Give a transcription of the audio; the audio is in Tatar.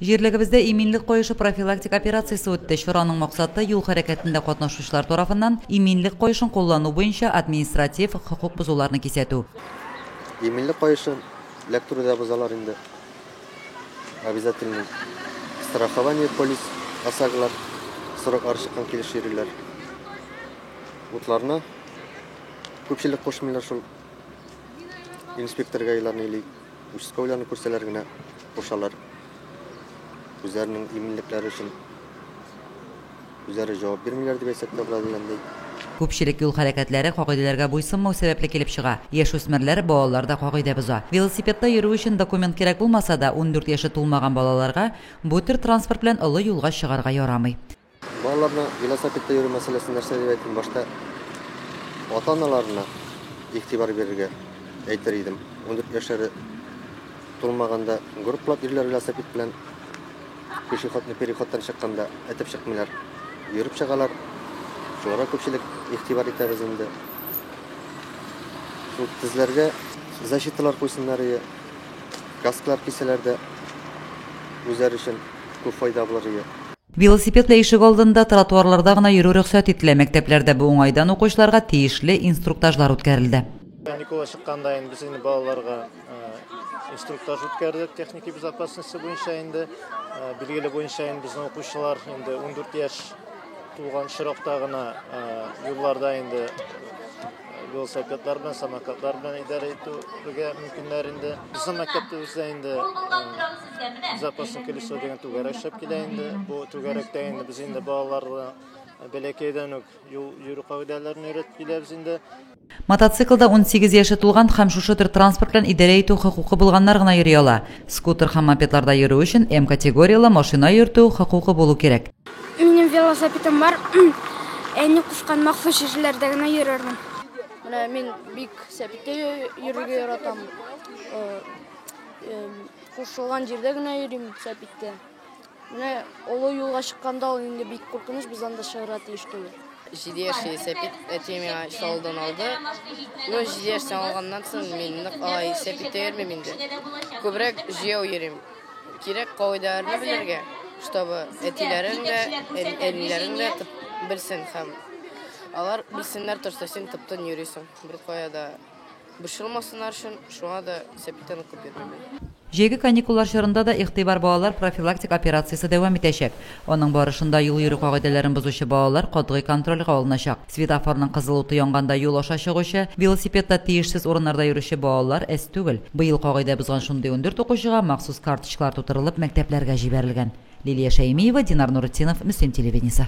Җирлегебездә Иминлек каешы профилактик операциясе үтте. Чараның максаты, юл хәрәкәтендә катнашучылар тарафыннан иминлек каешын куллану буенча административ хокук бозуларны кисәтү. Иминлек каешын эләктерүдә бозалар инде. Обязательный страхование полис ОСАГОлар сроклары чыккан килеш йөриләр. Утларны күпчелек кушмыйлар шул инспектор гаиләрне или участковыйларны күрсәләр генә кушалар. Үзләренең иминлекләре өчен үзләре җавап бирмиләр дип әйтсәк тә була дигәндәй. Күпчелек юл хәрәкәтләре кагыйдәләргә буйсынмау сәбәпле килеп чыга. Яшүсмерләр, балалар да кагыйдә боза. Велосипедта йөрү өчен документ кирәк булмаса да, 14 яше тулмаган балаларга бу төр транспорт белән олы юлга чыгарга ярамый. Балаларны велосипедта йөрү мәсьәләсен нәрсә дип әйтим, башта ата-аналарына игътибар бирергә әйтер идем. 14 яшьләре тулмаганда группалап йөриләр велосипед белән. Пешеходный переходтан чыкканда этеп чыкмыйлар, йөреп чыгалар. Шуларга күпчелек игътибар итәбез инде. Шул тезләргә защиталар куйсыннар ие. Каскалар кисәләр дә үзләре өчен күп файда булыр ие. Велосипедлы ишегалдында, тротуарларда гына йөрү рөхсәт ителә. Мәктәпләрдә бу уңайдан укучыларга тиешле инструктажлар үткәрелде. Каникулга чыкканда инде без инде балаларга инструктаж үткәрдек техника безопасности буенча инде. Билгеле буенча инде безнең укучылар инде 14 яшь тулган очракта гына юлларда инде велосипедлар белән, самокатлар белән идарә итүгә мөмкиннәр инде. Безнең мәктәптә инде безопасное колесо дигән түгәрәк эшләп килә инде. Бу түгәрәктә инде без инде балаларны бәләкәйдән үк юл йөрү кагыйдәләрен өйрәтеп киләбез инде. Мотоциклда 18 яше тулган һәм шушы төр транспорт белән идарә итү хокукы булганнар гына йөри ала. Скутер һәм мопедларда йөрү өчен М категорияле машина йөртү хокукы булу кирәк. Минем велосипедым бар. Әни кушкан махсус җирләрдә генә йөрермен. Менә мин бик сәпиттә йөрергә яратам. Кушылган җирдә генә йөрим сәпиттә. Менә олы юлга чыкканда ул инде бик куркыныч, без анда чыгарга тиеш түгел. 7 яшьли сәпит әти миңа Чаллыдан алды. Ну, 7 яшьтән алганнан соң мин нык алай сәпиттә йөрмим инде. Күбрәк җәяү йөрим. Кирәк кагыйдәләрне белергә, чтобы әтиләрең дә, әниләрең дә белсен һәм алар белсеннәр то, что син тып-тын йөрисең. Беркая да борчылмасыннар өчен, шуңа да сәпиттән укып йөрмим мин. Җәйге каникуллар чорында да Игътибар, балалар профилактик операциясе дәвам итәчәк. Аның барышында юл йөрү кагыйдәләрен бозучы балалар катгый контрольгә алыначак. Светофорның кызыл уты янганда юл аша чыгучы, велосипедта тиешсез урыннарда йөрүче балалар әз түгел. Быел кагыйдә бозган шундый 14 укучыга махсус карточкалар тутырылып мәктәпләргә җибәрелгән. Лилия Шәймиева, Динар Нуретдинов, Мөслим телевидениесе.